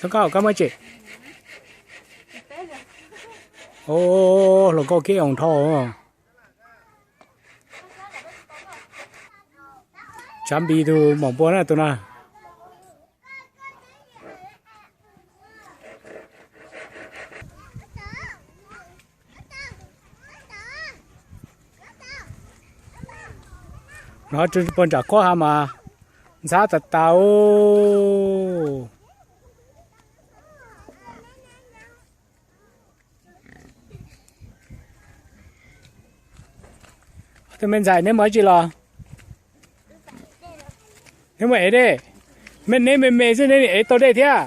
Hluas nkauj koj muaj tsev. Hluas nkauj kiab oo dhau. Tshav npis tus maum npua na tus no. No puag nram qhuab hav mas ntxhab tas tas. Tus me ntxhais neb mus dab tsi los? Neb mus ev dej. Neb me me xwb neb ev tau dej thiab.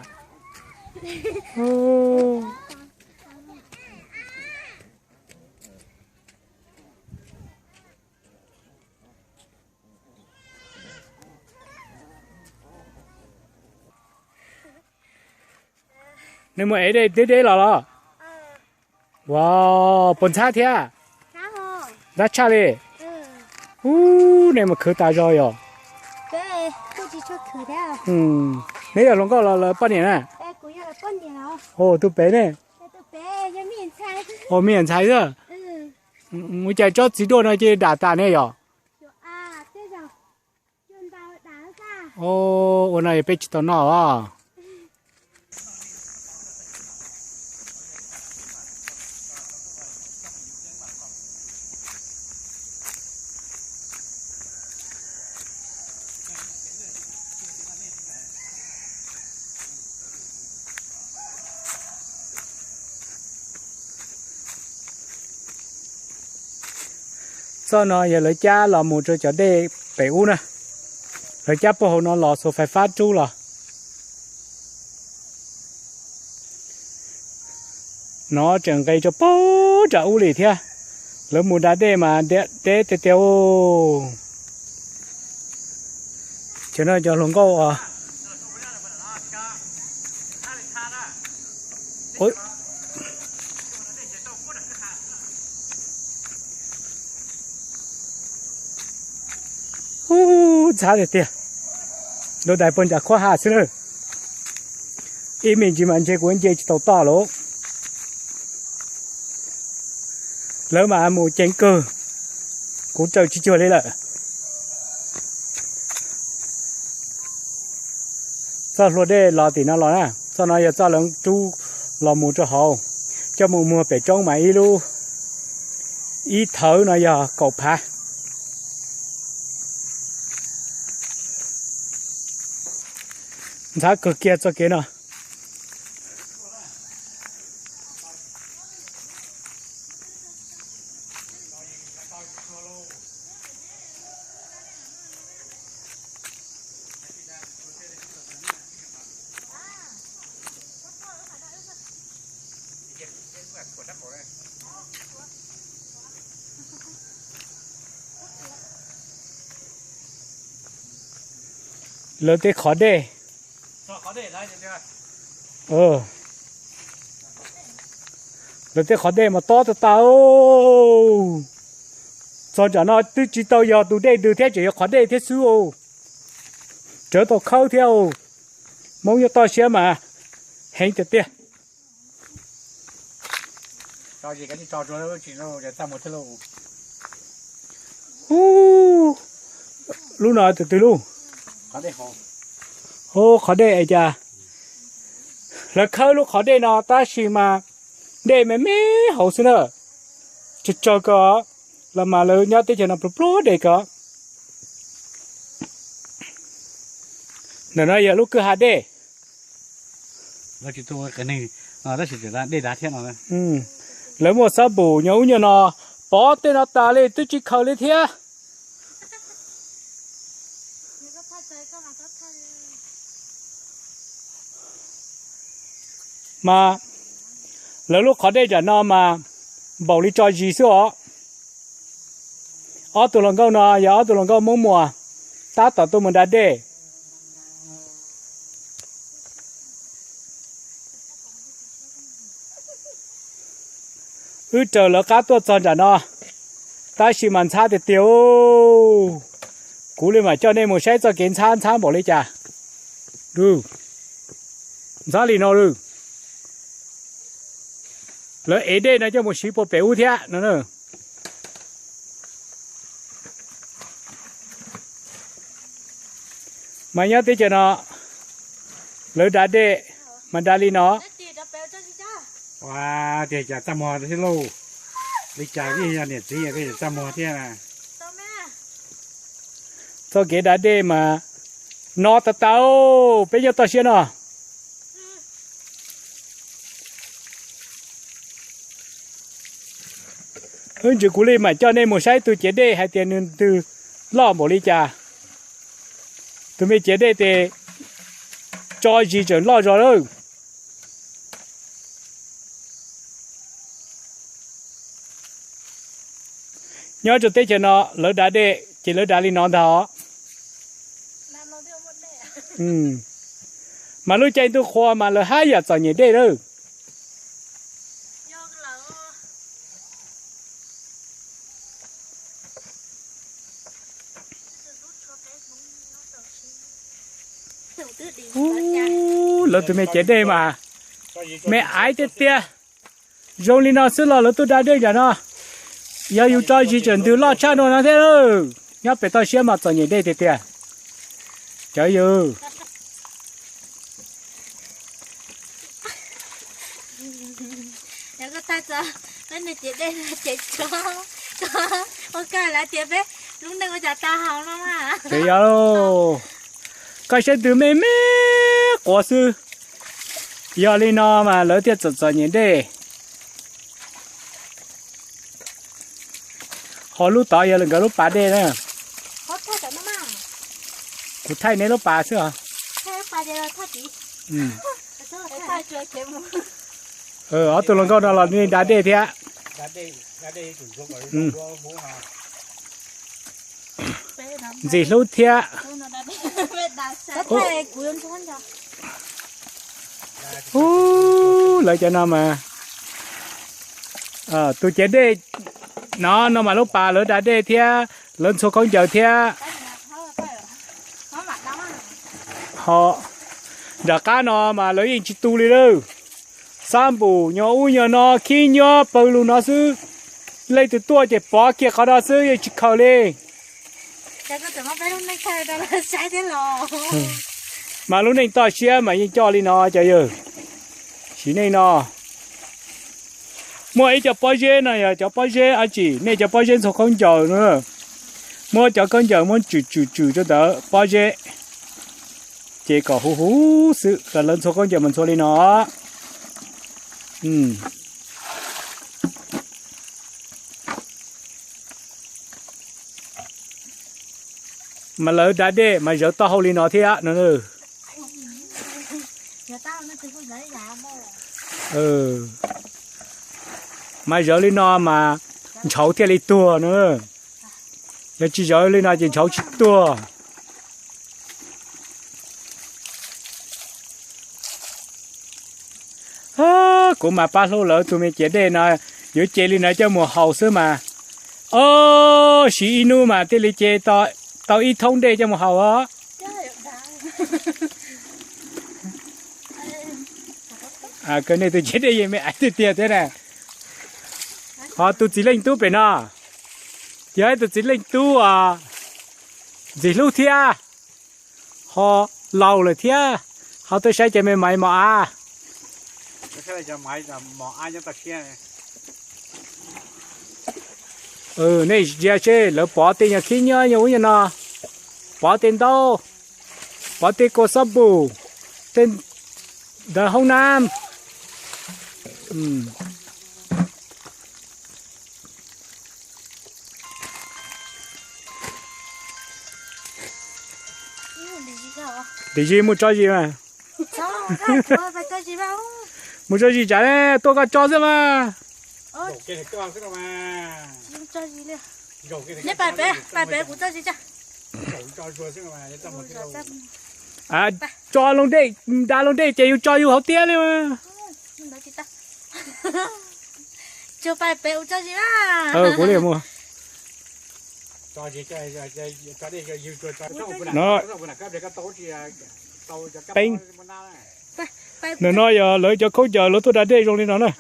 Neb mus ev dej deb deb los los? Ua, puas ntxhab thiab? Ntxhab tshaj li. Ub, nej mus khwv tas zog yog. Neb yog hluas nkauj los lawv poj niam na? Tus pem ne? Ua me nyuam ntxhais xwb. Ua cas tsob txiv duaj no cia li dam tas ne yog? Ua no yog peb tsis tau noj os. Txoj no yog lawv cab los mus rau cov dej pem ub na. Lawv cab puag hauv no los xuas fais fab rub los. No tseem nqes rau puag nram ub li thiab. Lawv mus da dej mas deb tiag tiag. Cov no cov hluas nkauj os. Ub, ntxhab tiag tiag. Ntuj dais puag nram qhuab hav xwb na. Ib me ntsis mas ntshe kuv nce tsis tau toj lawm. Lawv mas mus ceev kawg, kuv raws tsis cuag li lawm. Txoj hlua dej los tim no los na, txoj no yog txoj lawv rub los mus rau hauv, coj mus muag pem roob mas ib lub, ib thawv no yog kaum phav. Ntxhab kawg kiag txoj kev no. Lawv tej qhov dej. Lawv tej qhov dej mas tob tas tas. Txog nram no twb tsis tau yog tus dej ntws thiab, tseem yog qhov dej thiab xwb. Tsawv tau khawb thiab. Hmoob nyob toj siab mas heev tiag tiag. Lub no tus twg lub? Ub, qhov dej es cas lawv khawb lub qhov dej no tab sis mas dej me me hauv xwb na. Tsawg tsawg ko los mas lawv nyob teb chaws no pluag pluag dej ko. Ntawm no yog lub kwj ha dej. Lawv muaj xab npum nyob ub nyob no, pov tej no tas li twb tsis khaws li thiab. Mas lawv lub qhov dej nram no mas npaum li tso zis xwb os. Ob tug hluas nkauj no yog ob tug hluas nkauj Hmoob Muas tab tom tuaj mus da dej. Wb raws lawv qab tuaj txog nram no, tab sis mas ntxhab tiag tiag. Kuv li mam coj nej mus saib txoj kev ntxhab ntxhab npaum li cas. Ntxhab li no lawm. Lawv ev dej no coj mus siv puag pem ub thiab no. Mas nyob teb chaws no, lawv da dej mas da li no. Tiag cas txaj muag thiab lauj. Li cas yeej yog niam txiv txaj muag thiab. Txoj kev da dej mas no tas tas, peb nyob toj siab no. Wb ntsis kuv li mam coj nej mus saib tus cev dej hais tias nws ntws loj npaum li cas. Tus me cev dej tes tso zis tseem loj zog lawm. Nyob rau teb chaws no lawv da dej ces lawv da li no ntag os. Mas lub caij ntuj qhua mas lawv haj yam txom nyem dej lawm. Ub, lawv tus me cev dej mas me aiv tiag tiag. Zoo li no xwb los lawv tuaj da dej nram no. Yog yus tso zis tseem ntws loj tshaj no no thiab. Nyob pem toj siab mas txom nyem dej tiag tiag. Cov yus Ces yog koj saib ntws me me quav xwb. Yog li no mas lawv thiaj txom txom nyem dej. Ho lub tod yog nkawd lub pas dej na. Kuv thaij neb lub pas xwb os. Ob tug hluas nkauj no los nej da dej thiab. Ntxim hlub thiab. Ub, lawv cov no mas, tus cev dej no no mas lub pas lawv da dej thiab, lawv ntxhua khaub ncaws thiab. Ho nram qab no mas lawv yeej tsis tu li lawm. Xab npum nyuag ub nyuag no khib nyiab pawg lug no xwb. Leej twg tuaj ces pov kiag qhov no xwb yeej tsis khaws li. Mas lub neej toj siab mas yeej coj li no cov yawg. Sim neej no muaj ib co pob zeb no yog cov pob zeb dab tsi, nej cov pob zeb ntxhua khaub ncaws na. Muab cov khaub ncaws muab tswm tswm tswm rau ntawd pob zeb, ces kom huv huv xwb kom lawv ntxhua khaub ncaws mas ntxhua li no. Mas lawv da dej mas zawv taub hau li no thiab no. Mas zawv li no mas ntshauv thiaj li tuag na. Yog tsis zawv li no ces ntshauv tsis tuag. Kuv mas pab hlub lawv tus me cev dej no, yuav ce li no coj mus haus xwb mas. Ob, siv ib hnub mas thiaj li ce tau ib thoob dej coj mus haus os. Nej tus cev dej yeej me aiv tiag tiag thiab na. Ho tus txiv leej tub pem no, yog ib tus txiv leej tub ntxim hlub thiab, ho laus lawm thiab, ho tuaj saib cov me maiv mos av. Nej ntsia seb lawv pov tej nyuag khib nyiab nyuag ub nyuag no, pov tej ntaub, pov tej kua xab npum, tej ntawd hoob nab. Dim zis muaj tsob zis mas. Muaj tsob zis tsam tuaj koj tso xwb mas. Tso loo dej, da loo dej ces yus tso yus hauv tiab li mas. Kuv li mus. Peeb. Ntawm no yog lawv cov khaub ncaws lawv tuaj da dej zoo li no na.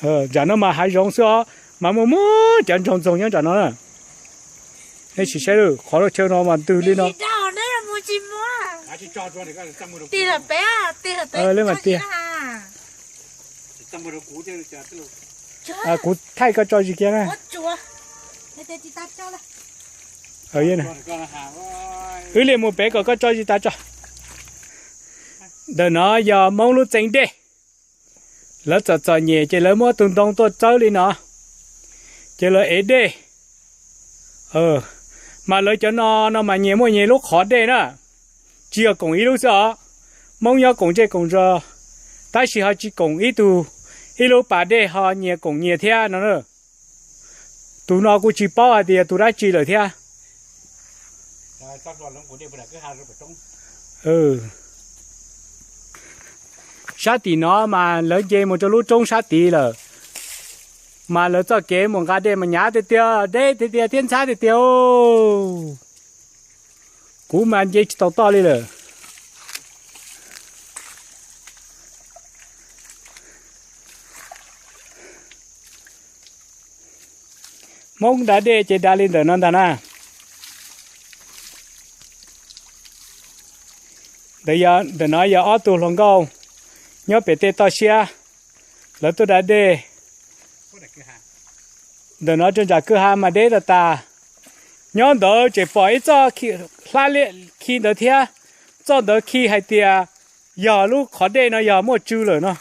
Nram no mas hav zoov xwb os, mas muaj muaj cov ntsoog ntxoog nyob nram no na. Nej sim saib, qhov chaw no mas ntws li no. Kuv thaij koj tso zis kiag na. Wb li mus pem kom koj tso zis tas tso. Ntawm no yog Hmoob lub txee dej. Lawv txom txom nyem ces lawv muab tus ntoo tuaj txawb li no, ces lawv ev dej. Mas lawv cov no no mas nyias muaj nyias lub qhov dej na, tsis yog koom ib lub xwb os. Hmoob nyob koom zej koom zos, tab sis ho tsis koom ib tug, ib lub pas dej ho nyias koom nyias thiab no na. Tus no kuj tsis paub hais tias yog tus dab tsi lawm thiab. Sab tim no mas lawv nce mus rau lub roob sab tid lawm, mas lawv txoj kev mus nqa dej mas hnyav tiag tiag, deb tiag tiag thiab ntxhab tiag tiag. Kuv mas nce tsis tau toj li lawm. Hmoob da dej ces da li ntawm no ntag na. Ntawm no yog ob tug hluas nkauj nyob pem tej toj siab, lawv tuaj da dej. Ntawm no rau nram kwj ha mas deb tas tas. Nyob ntawd tseem pom ib txoj hlab liaj khi ntawd thiab. Txoj ntawd khi hais tias yog lub qhov dej no yog muaj tsw lawm no.